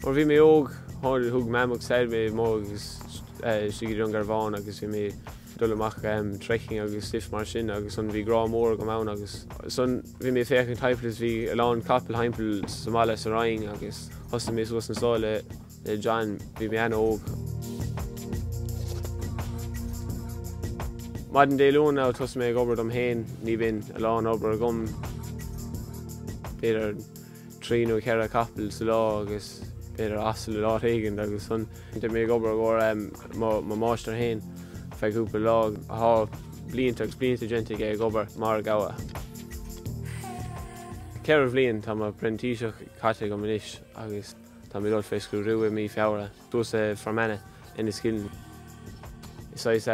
Nuair a bhí mé óg, thug Mam agus Daid mé amuigh agus istigh i Dún Garbhán agus bhí mé ag dul amach trekking agus stuif mar sin agus ansan bhí grá mór agam ann agus ansan bhí mé ag féachaint timpeall is bhí a lán capall thimpeall sa mbaile sa Rinn agus thosaigh mé suas anso le le John, bhí mé an-óg. Maidin Dé Luain now thosaigh mé ag obair dom féin, ní bíonn a lán obair agam, b'fhéidir trí nó cheithre capall sa lá agus b'fhéidir asal in áit éigin agus ansan tá mé ag obair i gcomhair mo mo máistir féin feadh cúpla lá. Tá blianta agus blianta déanta aige ag obair mar ghabha. Ceithre bhliain tá mo printíseach caite agam anois agus. Tá mé ag dul fé scrúdú i mí Feabhra thuas i Fermanagh, Enniskillen. Is saghas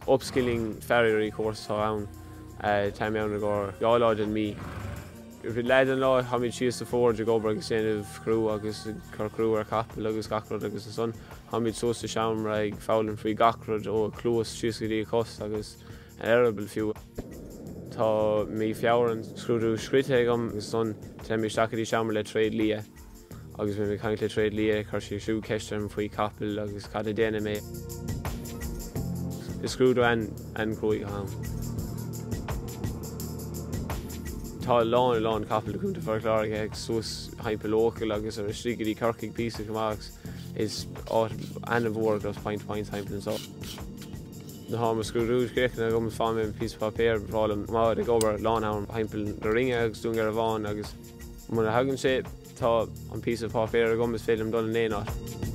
upskilling farriery course atá ann. Tá mé ann i gcomhair dhá lá den mí. Leath den lá táimid síos sa forge ag obair agus déanamh crú agus ag cur crú ar chapall agus gach rud agus ansan táimid suas sa seomra ag foghlaim faoi gach rud ó a cluas síos go dtí a cos agus an eireaball fiú. Tá mí Feabhra an scrúdú sroichte agam agus ansan téim isteach go dtí seomra le tréidlia. Agus bhí mé ag caint le tréidlia, chuir sé siúd ceist orm faoi capaill agus cad a déanann mé. Is scrúdú an-chruaidh atá ann. Tá a lán, a lán capall i gContae Phort Láirge agus suas thimpeall Eochaill agus ar istigh go dtí Corcaigh píosa chomh maith agus is áit an-mhór dos Point to Points thimpeall anso. Nuair atá mo scrúdú críochnaithe agam faighidh mé píosa páipéir breá liom bheith ag obair lán am thimpeall na Rinne agus Dún Garbhán agus Muna thagann sé, tá an píosa páipéir agam, is féidir liom dul in aon áit.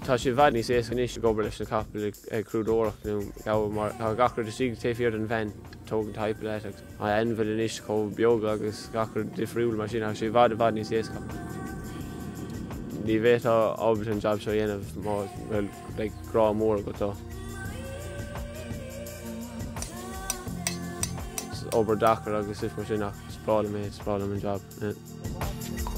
Tá sé i bhfad níos éasca anois ag obair leis na capaill ag crúdóireacht nó gabha mar tá gach rud istigh taobh thiar den veain, tógann timpeall leat agus tá ainmhithe anois chomh beag agus gach rud difriúil mar sin, tá sé i bhfad i bhfad níos éasca. Ní bheifeá ábalta an jab seo a dhéanamh má bhfuil like grá mór agat dó. Is obair deacair agus is mar sin ach is breá liom é, is breá liom an jab.